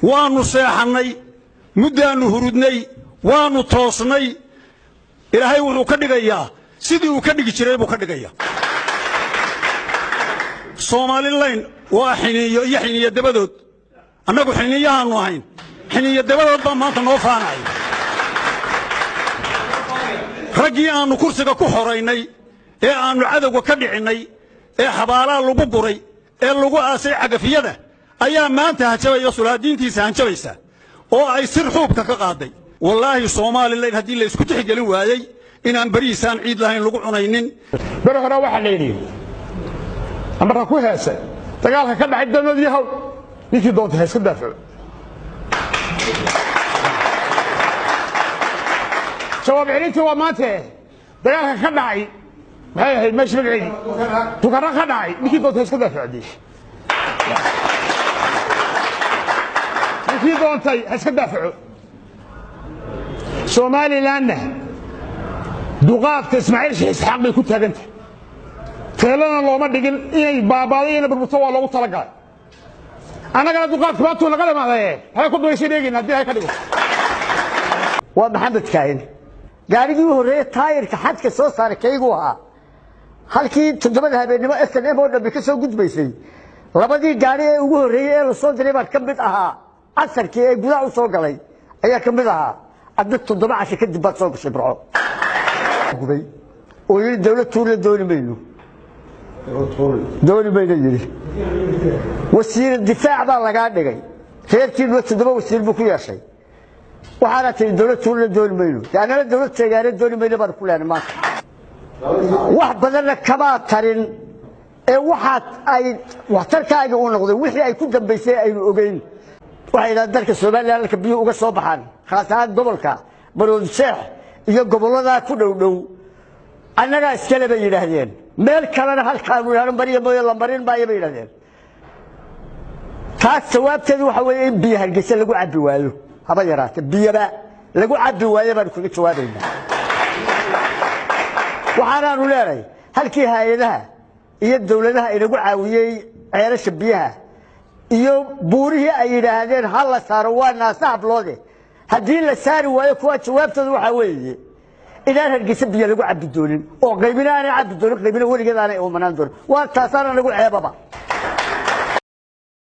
Waannu seexannay, muddaannu hurudnay, waannu toosnay. Ilaahay wuxuu ka dhigayaa sidii uu ka dhigi jiray buu ka dhigayaa. Somalilan waa xiniiyo iyo xiniiyo dabadood. Annagu xiniiyahaannu ahayn, xiniiyo dabadood baa maanta noo faanaya. Raggii aannu kursiga ku xoraynay ee aannu cadowga ka dhicinnay ee xabaalaha lagu guray ee lagu aasay cagafyada ayaa maanta hanjabaya, sulaadiintiisa hanjabaysa oo ay sir xuubka ka qaaday. Wallaahi, Somalilan haddii la isku tixgelin waayey inaan berihiisaan ciid lahayn lagu cunaynin. Beri hore waxaa la yidhi amarka ku heesay dagaalka ka dhacay danad yahow, ninkii doonta ha iska daafaco. Jawaab celintii waa maante dagaalka ka dhacay, maxay ahayd meesha magaceedii, Tukara ka dhacay, ninkii doonta ha iska daafacdee, ninkii doontay ha iska daafaco. Somalilanna duqaadka Ismaaciil Sheekh Isxaaq bay ku taagantahay, teelana looma dhigin inay baabaaday ina burburto, waa loogu talagalay. Annagana duqaadka maantuu naga dhamaadaye, maxay ku dubaysan eegayna haddii ay ka dhigo. Waa Maxamed Kaahin. Gaarigii u horreeyey taayirka xadka soo saaray kaygu ahaa. Halkii 7-da habeennimo SNM oo dhammi ka soo gudbaysay, labadii gaari ee ugu horreeyey ee la soo diray baan ka mid ahaa. Casarkii ee gudaha u soo galay ayaa ka mid ahaa. Adna 7 casho kadib baad soo gashay Burco, gubay oo yidhi dawlad tuurla dooni mayno, dooni mayno yidhi. Wasiir difaac baa lagaa dhigay, reerkiinua 7 wasiir buu ku yeeshay. Waxaana tihi dawlad tuurla dooni mayno, dee annana dawlad teegaane dooni mayno baanu ku leenay. Maanta wax badanna kamaa tarin ee waxaad ay waxtarkaaga uu noqday wixii ay ku dambaysay aynu ogeyn. Waxay yidhahdeen dalka Somalilan halka biyuhu uga soo baxaan, khaas ahaan gobolka Maroodi Jeex iyo gobolladaa ku dhow dhow, annagaa iskale bay yidhaahdeen. Meel kalena halkaanu idhahno mariya mooye la marin maayo bay yidhahdeen. Taas jawaabteedu waxa weeye in biyo Hargeysa lagu cabbi waayo, haba yaraate biyaba lagu cabbi waayo baanu kaga jawaabaynaa. Waxaanaanu leenahay halkii hay-adaha iyo dawladaha inagu caawiyey ceelasha biyaha iyo buurihii ay yidhaahdeen ha la saaro, waa naasa habloode, haddii la saari waayo kuwaa jawaabtooda waxaa weeye inaan Hargeysa biyo lagu cabbi doonin oo qaybina aanay cabbi doonin, qaybina weligeed aanay uumanaan doonin. Waa taasaana nagu ceebaba.